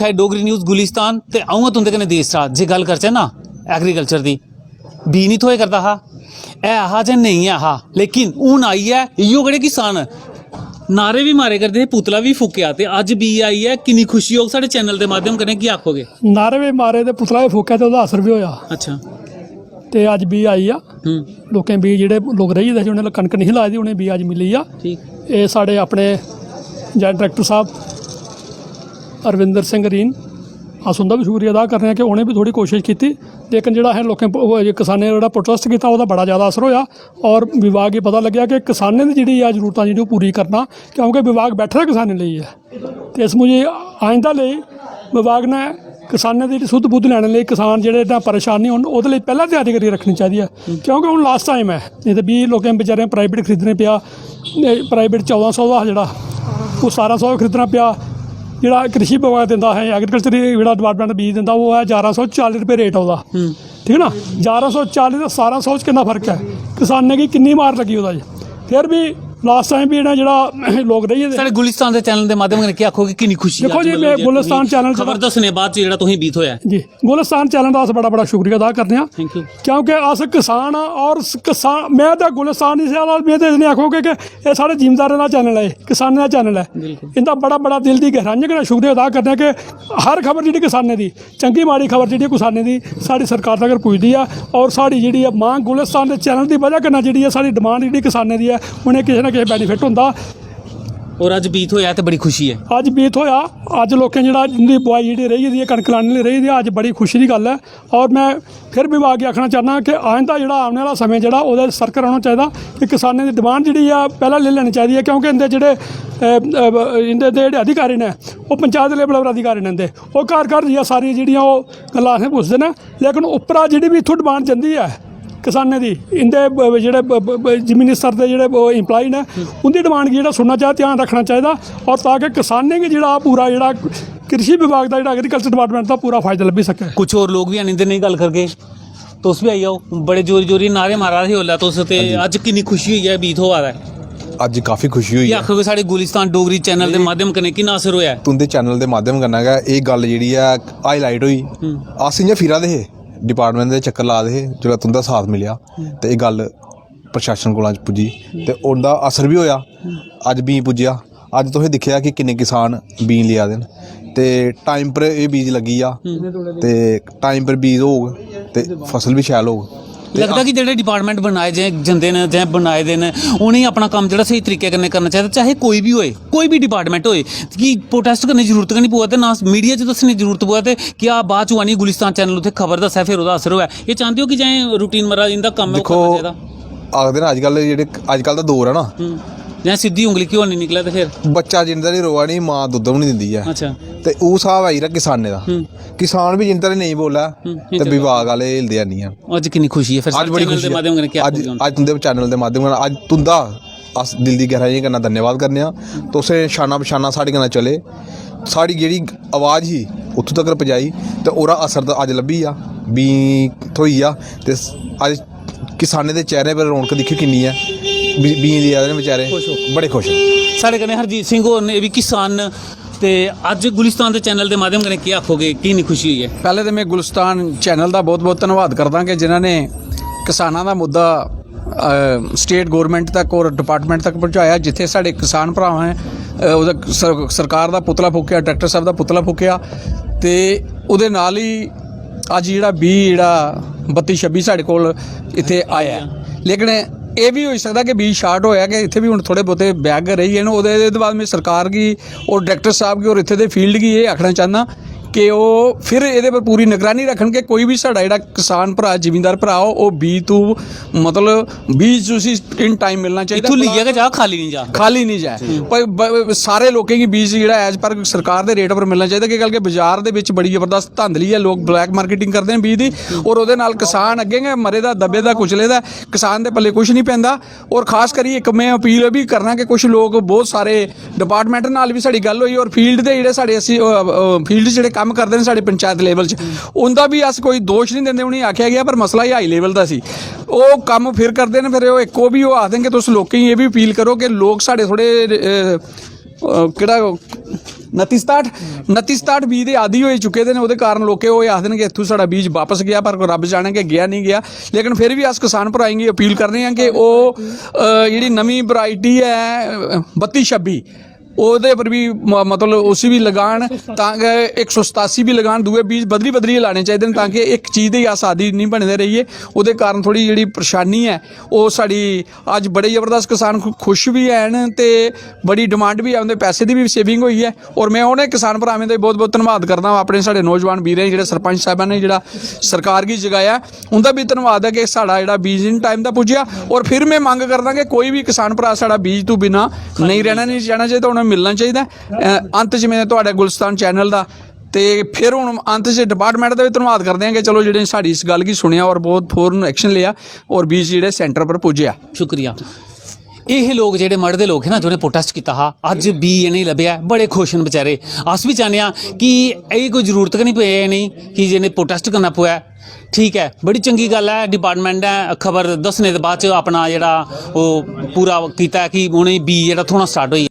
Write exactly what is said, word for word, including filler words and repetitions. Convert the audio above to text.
इत्थै डोगरी न्यूज गुलिस्तान ते अ'ऊं आं तुं'दे कन्नै देस राज। जे गल्ल करचै ना एग्रीकल्चर दी, बीऽ निं थ्होए करदा हा, है हा जां नेईं है हा, लेकिन हून आई ऐ इ'यो केह्ड़े किसान नारे बी मारे करदे हे, पुतला बी फूकेआ, ते अज्ज बीऽ आई ऐ। किन्नी खुशी होग साढ़े चैनल दे माध्यम कन्नै, केह् आखोगे? नारे बी मारे ते पुतला बी फूकेआ ते ओह्दा असर बी होआ। अच्छा। ते अज्ज बीऽ आई आ। हम्म। लोकें बीऽ, जेह्ड़े लोक रेही गेदे हे, उ'नें कनक नेईं लाई दी, उ'नें बीऽ अज्ज मिली आ। ठीक। एह् साढ़े अपने ज्वाइंट डायरैक्टर साह्ब अरविंदर सिंह रीन, अस उं'दा बी शुक्रिया अदा करने आं कि उ'नें बी थोह्ड़ी कोशश कीती, लेकिन जेह्ड़ा असें लोकें प-, ओह् किसानें जेह्ड़ा प्रोटेस्ट कीता, ओह्दा बड़ा जैदा असर होआ और विभाग गी पता लग्गेआ कि किसानें दी जेह्ड़ी ऐ जरूरतां जेह्ड़ी ओह् पूरी करना, क्योंकि विभाग बैठे दा किसानें लेई ऐ। ते इस मुझे आइंदा लेई विभाग ने किसानें दी सुध बुद्ध लैने लेई, किसान जेह्ड़े इन्ना परेशान निं होन, ओह्दे लेई पैह्लें त्यारी करियै रक्खनी चाहिदी ऐ, क्योंकि हून लास्ट टाइम ऐ, नेईं ते बीऽ लोकें बेचारें प्राइवेट खरीदने पेआ, प्राइवेट चौदां सौ दा हा जेह्ड़ा, ओह् सतारां सौ खरीदना पेआ। जेह्ड़ा कृषि विभाग दिंदा है, एग्रीकल्चर जेह्ड़ा डिपार्टमेंट बीऽ दिंदा, ओह् ऐ ञारां सौ चाली रपेऽ रेट ओह्दा। ठीक है ना? ञारां सौ चाली ते सतारां सौ च किन्ना फर्क ऐ, किसानें गी किन्नी मार लग्गी ओह्दा जी। फिर भी लास्ट टाइम भी इ'नें जेह्ड़ा लोक रेही गेदे। साढ़े गुलिस्तान दे चैनल दे माध्यम कन्नै केह् आखोगे, किन्नी खुशी दिक्खो अज्ज जी, मतलब में जे गुलिस्तान तुसें चैनल च खबर दस्सने बाद च जेह्ड़ा तुसें बीऽ थ्होआ ऐ? जी, गुलिस्तान चैनल दा अस बड़ा बड़ा शुक्रिया अदा करने आं। Thank you। क्योंकि अस किसान आं और स-, किसान, में ते गुलिस्तान इस आह्ला, में ते इ'नें आखोगे कि एह् साढ़े जिमींदारें दा चैनल ऐ, किसानें दा चैनल ऐ। बिल्कुल। इं'दा बड़ा बड़ा दिल दी गैहराइयें कन्नै शुक्रिया अदा करने आं कि हर खबर जेह्ड़ी किसानें दी, चंगी माड़ी खबर जेह्ड़ी किसानें दी साढ़ी सरकार तगर पुजदी ऐ और साढ़ी जेह्ड़ी ऐ मां गुलिस्तान दे चैनल दी बजह कन्नै जेह्ड़ी ऐ साढ़ी डिमांड जेह्ड़ी किसानें दी ऐ, उ'नें किश ना किश बेनिफिट होंदा। और अज्ज बीऽ थ्होआ ते बड़ी खुशी ऐ। अज्ज बीऽ थ्होआ, अज्ज लोकें जेह्ड़ा, जिं'दी बुआई जेह्ड़ी रेही गेदी ऐ, कनक लाने आह्ली रेही दी ऐ, अज्ज बड़ी खुशी दी गल्ल ऐ। और में फिर विभाग गी आखना चाह्न्नां कि आइंदा जेह्ड़ा औने आह्ला समें जेह्ड़ा ओह्दे सर्कल होना चाहिदा कि किसानें दी डिमांड जेह्ड़ी ऐ पैह्लें लेई लैनी चाहिदी ऐ, क्योंकि इं'दे जेह्ड़े, अ, अ, इं'दे दे जेह्ड़े अधिकारी न, ओह् पंचायत लेवल पर अधिकारी न इं'दे, ओह् घर घर जाइयै सारियां जेह्ड़ियां ओह् गल्लां असें पुछदे न, लेकिन उप्परा जेह्ड़ी बी इत्थूं डिमांड जंदी ऐ किसानें दी, इं'दे ब-, जेह्ड़े ब-, ब-, ब-, जमीनी स्तर दे जेह्ड़े ब-, एम्प्लॉय न, उं'दी डिमांड गी जेह्ड़ा सुनना चाहिदा, ध्यान रक्खना चाहिदा, और ताकि किसानें गी जेह्ड़ा पूरा जेह्ड़ा कृषि विभाग दा, जेह्ड़ा एग्रीकल्चर डिपार्टमेंट दा पूरा फायदा लब्भी सकै। कुछ होर लोक बी हैन, इं'दे नै गल्ल करगे। तुस बी आई जाओ, बड़े जोरी जोरी नारे मारा दे हे उसलै तुस, ते अज्ज किन्नी खुशी होई ऐ, बीऽ थ्होआ दा ऐ। अज्ज काफी खुशी होई केह् ऐ। आखोगे साढ़े गुलिस्तान डोगरी चैनल दे माध्यम कन्नै किन्ना असर होआ ऐ? तुं'दे चैनल दे माध्यम कन्नै गै एह् गल्ल जेह्ड़ी ऐ हाईलाइट होई। अस इ'यां फिरा दे हे, डिपार्टमेंट दे चक्कर ला दे हे, जिसलै तुं'दा साथ मिलेआ ते एह् गल्ल प्रशासन कोला पुज्जी ते उं'दा असर बी होआ। अज्ज बीऽ पुज्जेआ, अज्ज तुसें दिक्खेआ कि किन्ने किसान बीऽ लेआ दे न ते टाइम पर एह् बीज लग्गी जा ते टाइम पर बीज होग ते फसल बी शैल होग। ते लगदा कि जेह्ड़े डिपार्टमेंट बनाए जे-, जंदे न जां बनाए दे न, उ'नेंगी अपना कम्म जेह्ड़ा स्हेई तरीके कन्नै करना चाहिदा, चाहे कोई बी होए, कोई बी डिपार्टमेंट होए, कि प्रोटेस्ट करने दी जरूरत गै निं पवै ते ना मीडिया च दस्सने दी जरूरत पवै ते क्या बाद च आनियै गुलिस्तान चैनल उत्थै खबर दस्सै, फिर ओह्दा असर होऐ। एह् चांह्दे ओ कि जां रूटीन मरा इं'दा कम्म ऐ, ओह् दिक्खो, करना चाहिदा? आखदे ना अजकल जेह्ड़े, अजकल दा दौर ऐ ना, हम्म। जां सिद्धी उंगली घ्यो निं निकलै ते फिर? बच्चा जिन्ने धोड़ी रोऐ निं, मां दुद्ध बी निं दिंदी ऐ। अच्छा। ते ओह् स्हाब आई गेदा किसानें दा। हम्म। किसान बी जिन्ने धोड़ी नेईं बोलै, हम्म, ते नेईं चलदा। विभाग आह्ले हिलदे हैनी हैन। अज्ज किन्नी खुशी ऐ फिर अज्ज साढ़े बड़ी चैनल खुशी दे ऐ। माध्यम कन्नै क्या अज्ज, आखोगे हून? अज्ज तुं'दे चैनल दे माध्यम कन्नै अज्ज तुं'दा अस दिल दी गैहराइयें कन्नै धन्यवाद करने आं। तुसें शाना बशाना साढ़े कन्नै चले। साढ़ी जेह्ड़ी आवाज़ ही उत्थूं तगर पजाई ते ओह्दा असर ते अज्ज लब्भी गेआ, बीऽ थ्होई गेआ ते अज्ज किसानें दे चेहरे पर रौनक दिक्खी किन्नी ऐ। बी-, बीऽ लेआ दे न बेचारे, खुश हो। बड़े खुश न। साढ़े कन्नै हरजीत सिंह होर न, एह् बी किसान न। ते अज्ज गुलिस्तान दे चैनल दे माध्यम कन्नै केह् आखोगे, किन्नी खुशी होई ऐ? पैह्ले ते में गुलिस्तान चैनल दा बहुत-बहुत धन्नवाद करदा कि जिन्हां ने किसानां दा मुद्दा, अ, स्टेट गौरमैंट तक और डिपार्टमैंट तक पहुँचाया, जित्थै साढ़े किसान भ्रावां ने, अ, ओह्दा सर-, सरकार दा पुतला फूकेआ, डायरैक्टर साह्ब दा पुतला फूकेआ ते ओह्दे नाल ही अज्ज जेह्ड़ा बीऽ जेह्ड़ा बत्ती छब्बी साढ़े कोल इत्थै आया ऐ। लेकिन एह् बी होई सकदा कि बीऽ शार्ट होएआ कि इत्थै बी हून थोह्ड़े बहुते बैग गै रेही गे न। ओह्दे, एह्दे बाद में सरकार गी और डायरैक्टर साह्ब गी और इत्थै दे फील्ड गी एह् आखना चाह्न्नां कि ओह् फिर एह्दे पर पूरी निगरानी रक्खन कि कोई बी साढ़ा जेह्ड़ा किसान भ्राऽ, जिमींदार भ्राऽ, ओह् बीऽ तू, मतलब, बीऽ च उसी इन टाइम मिलना चाहिदा। इत्थूं लेइयै गै जा, खाल्ली निं जा। खाल्ली निं जाए। पर ब-, ब-, सारे लोकें गी बीज जेह्ड़ा as per सरकार दे रेट पर मिलना चाहिदा, की गल्ल कि बाजार दे बिच बड़ी जबरदस्त धांधली ऐ, लोक ब्लैक मार्केटिंग करदे न बीज दी, और ओह्दे नाल किसान अग्गें गै मरे दा, दब्बे दा, कुचले दा, किसान दे पल्ले कुछ निं पैंदा। और खास करियै इक में अपील एह् बी करना कि कुछ लोक, बहुत सारे डिपार्टमेंट नाल बी साढ़ी गल्ल होई और फील्ड दे जेह्ड़े साढ़े असी-, अ, अ, फील्ड च जेह्ड़े कम्म करदे न साढ़े पंचायत लेवल च, उं'दा बी अस कोई दोश निं दिंदे, उ'नेंगी आखेआ गेआ, पर मसला एह् हाई लेवल दा सी। ओह् कम्म फिर करदे न, फिर ओह् इक ओह् बी ओह् आखदे न कि तुस लोकें गी एह् बी अपील करो कि लोक साढ़े थोह्ड़े, अ, अ, केह्ड़ा नत्ती सताह्ठ, नत्ती सताह्ठ बीऽ दे आदी होई चुके दे न। ओह्दे कारण लोकें ओह् आखदे न कि इत्थूं साढ़ा बीज बापस गेआ, पर रब्ब जाने कि गेआ नेईं गेआ। लेकिन फिर बी अस किसान भ्राएं गी अपील करने आं कि ओह्, अ, जेह्ड़ी नमीं वैरायटी ऐ, अ, बत्ती छब्बी, ओह्दे पर बी म-, मतलब उसी बी लगान, तां कि इक सौ सतासी बी लगान। दूए बीज बदली बदलियै लाने चाहिदे न, तां कि इक चीज दे अस आदी निं बने दे रेहिए। ओह्दे कारण थोह्ड़ी जेह्ड़ी परेशानी ऐ, ओह् साढ़ी अज्ज बड़े जबरदस्त किसान खु-, खुश बी हैन ते बड़ी डिमांड बी ऐ, उं'दे पैसे दी बी सेविंग होई ऐ। और में उ'नें किसान भ्राएं दा बहुत बहुत धन्नवाद करदा आं, अपने साढ़े नौजवान वीरें, जेह्ड़े सरपंच साहबां ने जेह्ड़ा सरकार गी जगाया, उं'दा बी धन्नवाद ऐ कि साढ़ा जेह्ड़ा बीज इन टाइम दा पुज्जेआ। और फिर में मंग करदा कि कोई बी किसान भ्राऽ साढ़ा बीज तों बिना नेईं रैह्ना, नेईं जाना चाहिदा, उ'नें मिलना चाहिदा। अ, अंत च में थुआढ़े गुलस्तान चैनल दा ते फिर हून अंत च डिपार्टमेंट दा बी धन्नवाद करदे आं कि चलो, जेह्ड़े साढ़ी इस गल्ल गी सुनेआ और बहुत फौरन एक्शन लेआ और बीज जेह्ड़े सेंटर पर पुज्जेआ। शुक्रिया। एह् हे लोक, जेह्ड़े मढ़ दे लोक हे ना, जि'नें प्रोटेस्ट कीता हा। अज्ज बीऽ इ'नेंगी लब्भेआ ऐ, बड़े खुश न बेचारे। अस बी चाह्न्ने आं कि एह् कोई जरूरत गै निं पवै इ'नेंगी कि जि'नें प्रोटेस्ट करना पवै। ठीक ऐ, बड़ी चंगी गल्ल ऐ, डिपार्टमेंट ने खबर दस्सने दे बाद च अपना जेह्ड़ा ओह् पूरा कीता ऐ कि उ'नेंगी बीऽ जेह्ड़ा थ्होना स्टार्ट होई गेआ।